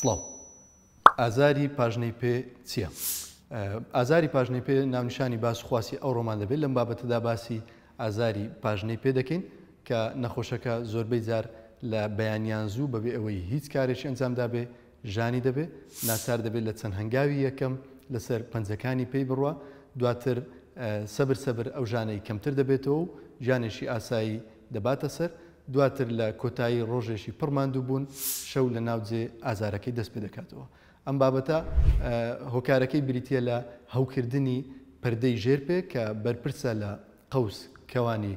سڵاو. ئازاری پاژنەی پێ چییە؟ ئازاری پاژنەی پێ ناونیشانی باس و خواسی ئەوڕۆمان دەبێت، لەم بابەتەدا باسی ئازاری پاژنەی پێ دەکەین کە نەخۆشەکە زۆربەی جار لە بەیانیان زوو بەبێ ئەوەی هیچ کارێکی ئەنجام دابێ ژانی دەبێ، ناچار دەبێت لە چەند هەنگاوی یەکەم لەسەر پەنجەکانی پێی بڕوا، دواتر سەبر سەبر ئەو ژانەی کەمتر دەبێتەوە و ژیانێکی ئاسایی دەباتە سەر، دواتر لە کۆتایی ڕۆژێکی پڕ ماندووبوون، شەو لە ناو جێ ئازارەکەی دەست پێ دەکاتەوە. ئەم بابەتە هۆکارەکەی بریتییە لە هەوکردنی پەردەی ژێر پێ کە بەرپرسە لە قەوس کەوانی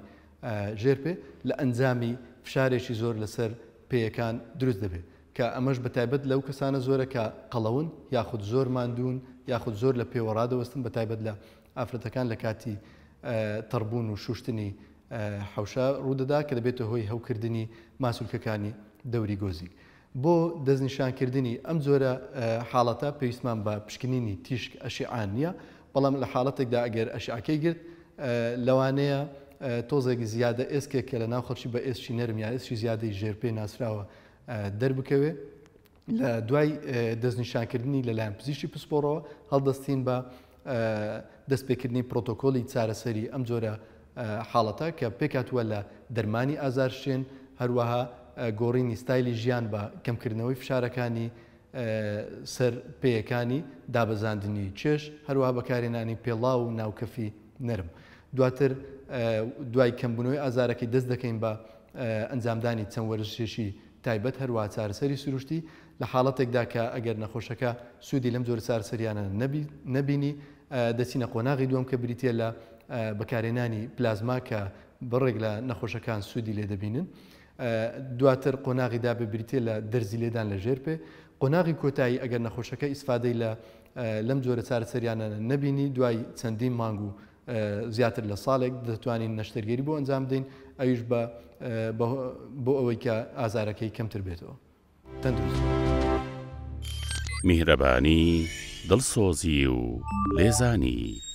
ژێر پێ لە ئەنجامی فشارێکی زۆر لەسەر پێیەکان دروست دەبێت کە ئەمەش بە تایبەت لەو کەسانە زۆرە کە قەڵەون یاخود زۆر ماندوون یاخود زۆر لە پێوە ڕادەوەستن بە تایبەت لە ئافرەتەکان لە کاتی تەڕبوون و شوشتنی حەوشە ڕوودەدا کە دەبێتە هۆی هەوکردنی ماسولکەکانی دەوری گۆزیک. بۆ دەستنیشانکردنی ئەم جۆرە حاڵەتە پێویستمان بە پشکنینی تیشک ئەشیعە نییە، بەڵام لە حاڵەتێکدا ئەگەر ئەشیعەکەی گرت لەوانەیە تۆزێک زیادە ئێسکێک کە لە ناو خەڵکی بە ئێسکی نەرم یا ئێسکی زیادەی ژێرپێ ناسراوە دەربکەوێ. لە دوای دەستنیشانکردنی لەلایەن پزیشکی پسپۆڕەوە هەڵدەستین بە دەستپێکردنی پرۆتۆکۆلی چارەسەری ئەم جۆرە حاڵەتە کە پێکهاتووە لە دەرمانی ئازارشکێن، هەروەها گۆڕینی ستایلی ژیان بە کەمکردنەوەی فشارەکانی سەر پێیەکانی، دابەزاندنی کێش، هەروەها بەکارهێنانی پێڵاو و ناوکەفی نەرم. دواتر دوای کەمبوونەوەی ئازارەکەی دەست دەکەین بە ئەنجامدانی چەند وەرزشێکی تایبەت، هەروەها چارەسەری سروشتی، لە حاڵەتێکدا کە ئەگەر نەخۆشەکە سوودی لەم جۆرە چارەسەریانە نەبینی، دەچینە قۆناغی دووەم کە بریتییە لە بەکارهێنانی پلازما کە بڕێک لە نەخۆشەکان سوودی لێ دەبینن. دواتر قۆناغی دابێ بریتییە لە دەرزی لێدان لە ژێر پێ. قۆناغی کۆتایی ئەگەر نەخۆشەکە ئیسفادەی لە لەم جۆرە چارەسەریانە نەبینی دوای چەندین مانگ و زیاتر لە ساڵێک دەتوانین نەشتەرگەری بۆ ئەنجام بدەین ئەویش بە بۆ ئەوەی کە ئازارەکەی کەمتر بێتەوە. تەندروست بن. میهرەبانی، دڵسۆزی و لێزانی.